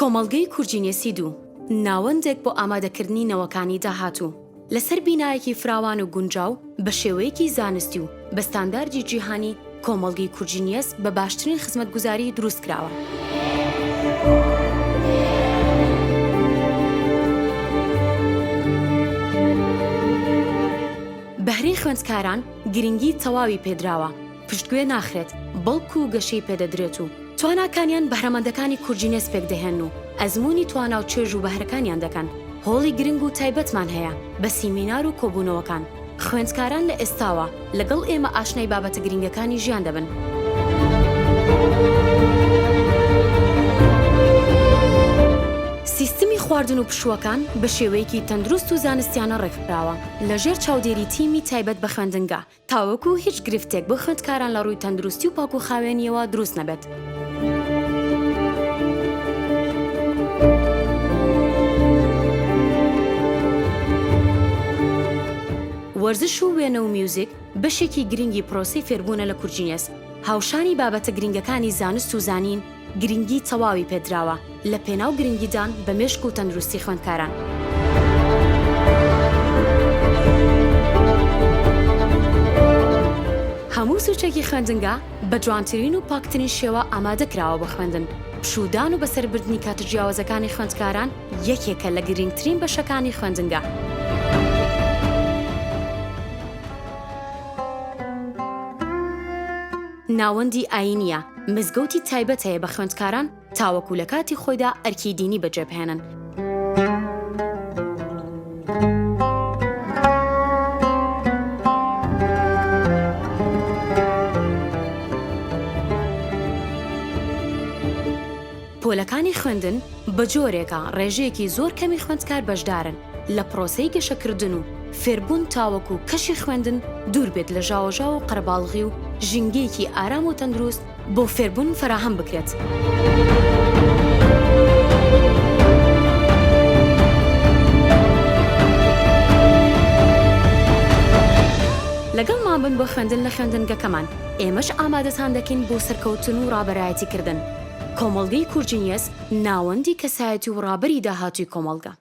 کۆمەڵگەی کوردجینیەسی دوو، ناوەندێک بۆ ئامادەکردنی نەوەکانی داهاتوو، لەسەر بینایەکی فراوان و گونجاو بە شێوەیەکی زانستی و بە ستانداردی جیهانی کۆمەڵگەی کوردجینیەس بە باشترین خزمەتگوزاری دروست کراوە. بەهرەی خوێندکاران گرنگی تەواوی پێدراوە، پشتگوێ ناخرێت، بەڵکو گەشەی پێدەدرێت و تواناکانیان بەهرەمەندەکانی کوردجینێس پێکدەهێنن و ئەزموونی توانا و چێژ و بەهرەکانیان دەکەن. هۆڵی گرنگ و تایبەتمان هەیە بە سیمینار و کۆبوونەوەکان. خوێندکاران لە ئێستاوە لەگەڵ ئێمە ئاشنای بابەتە گرنگەکانی ژیان دەبن. سیستمی خواردن و پشووەکان بە شێوەیەکی تەندروست و زانستیانە ڕێکخراوە لەژێر چاودێری تیمی تایبەت بە خوێندنگە، تاوەکو هیچ گرفتێک بۆ خوێندکاران لە ڕووی تەندروستی و پاکوخاوێنییەوە دروست نەبێت. وەرزش و وێنە و میوزیک بەشێکی گرنگی پرۆسەی فێربوونە لە کوردجینیەس، هاوشانی بابەتە گرنگەکانی زانست و زانین، گرنگی تەواوی پێدراوە لە پێناو گرنگیدان بە مێشک و تەندروستی خوێندکاران. هەموو سوچێکی خوێندنگا بە جوانترین و پاکترین شێوە ئامادە کراوە بۆ خوێندن، پشوودان و بەسەربردنی کاتە جیاوازەکانی خوێندکاران یەکێکە لە گرنگترین بەشەکانی خوێندنگا. ناوەندی ئایینییە، مزگەوتی تایبەت هەیە بە خوێندکاران تاوەکو لە کاتی خۆیدا ئەرکی دینی بەجێبهێنن. پۆلەکانی خوێندن بە جۆرێکە ڕێژەیەکی زۆر کەمی خوێندکار بەشدارن لە پرۆسەی گەشەکردن و فێربوون تاوەکو کەشی خوێندن دوور بێت لە ژاوەژاو و قەرەباڵغی و ژینگەیەکی ئارام و تەندروست بۆ فێربوون فەراهەم بکرێت. لەگەڵمان بن بۆ خوێندن لە خوێندنگەکەمان، ئێمەش ئامادەتان دەکەین بۆ سەرکەوتن و ڕابەرایەتیکردن. کۆمەڵگەی کوردجینیەس ناوەندی کەسایەتی و ڕابەری داهاتووی کۆمەڵگە.